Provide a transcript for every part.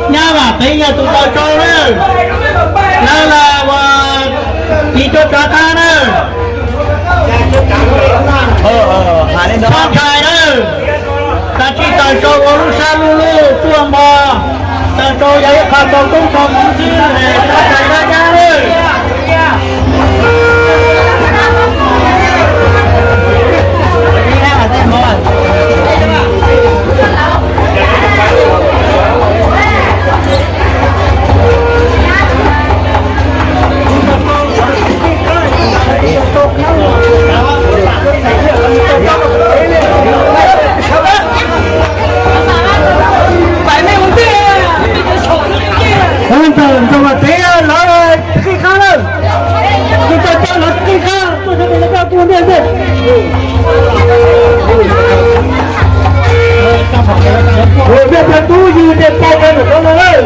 Nyab Vam Teev yog tus tau rau na, lawv los ua tis rau cov tag na. Txhob ntshai na, kav tsij tawm rau ua lub sab lub lub tuaj npo, tawm rau yog ib qho tau tub tau hmoov xwb es txhob ntshai na nyab na. Ua ntawm Nraug Vam Teev lawv qij qab lawm, tus tau rau lawv qij qab tuaj sawv daws los rau tus ntiag ntej. Tus ntiag tub yws tias tau rau ntawm no lawm.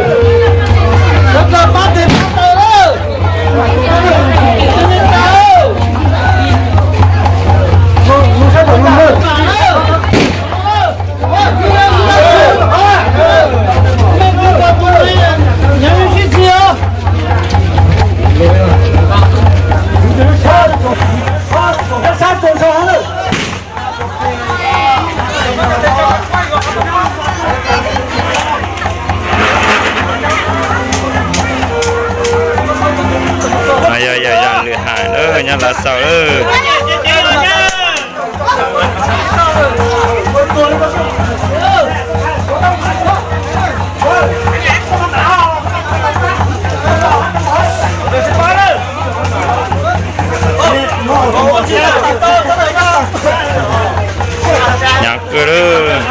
Yog yog zaj lwm haiv lawm nyob Lav Xaus lawm. Hnyav kawg lawm.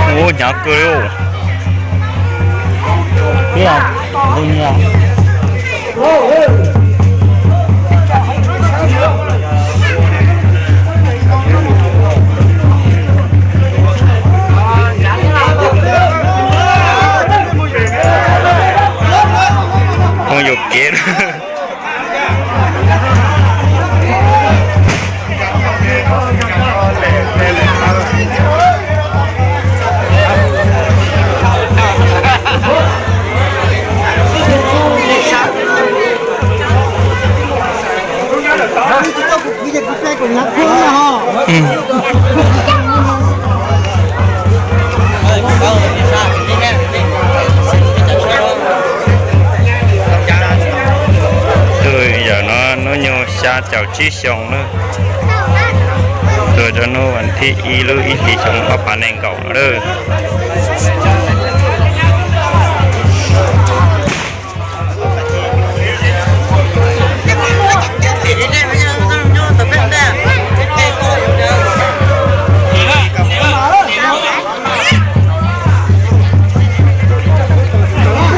Ub, hnyav kawg li. Tiag, tus nyias. Phooj ywg kev. Tus yawm no hnub nyoog xya caum tsib xyoo na, tuag rau hnub vas thib ib lub ib hlis xyoo ob phav nees nkaum no lawm.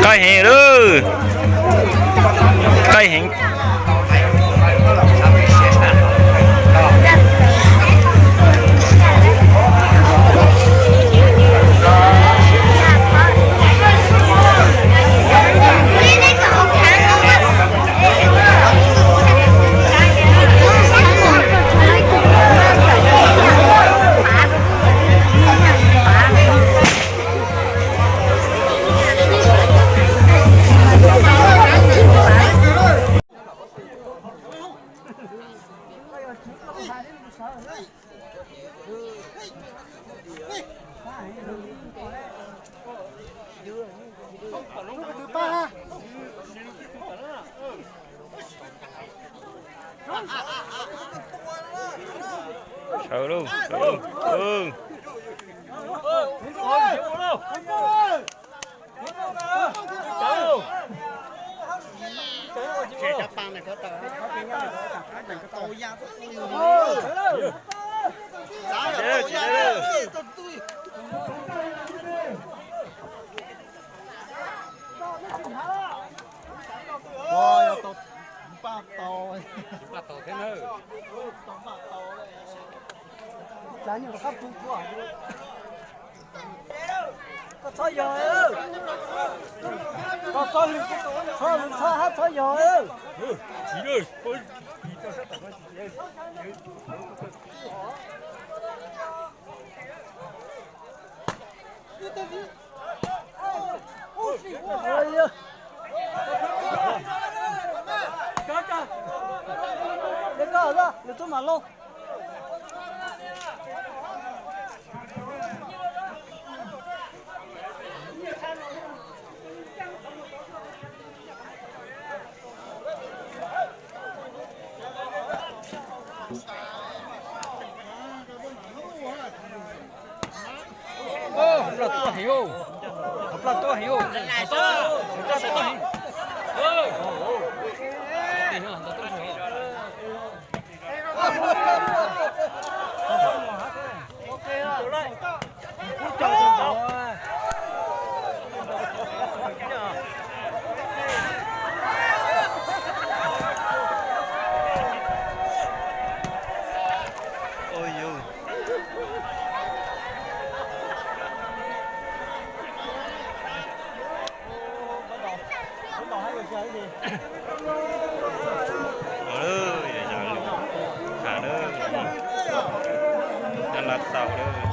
Qaij heev lawm, qaij heev. Sawv lauj, sawv lauj. Koj txhob yog, koj txhob, txhob hab txhob yog. Plaj tuaj heev, plaj tuaj heev. Tham lawm, tham lawm, tham lawm.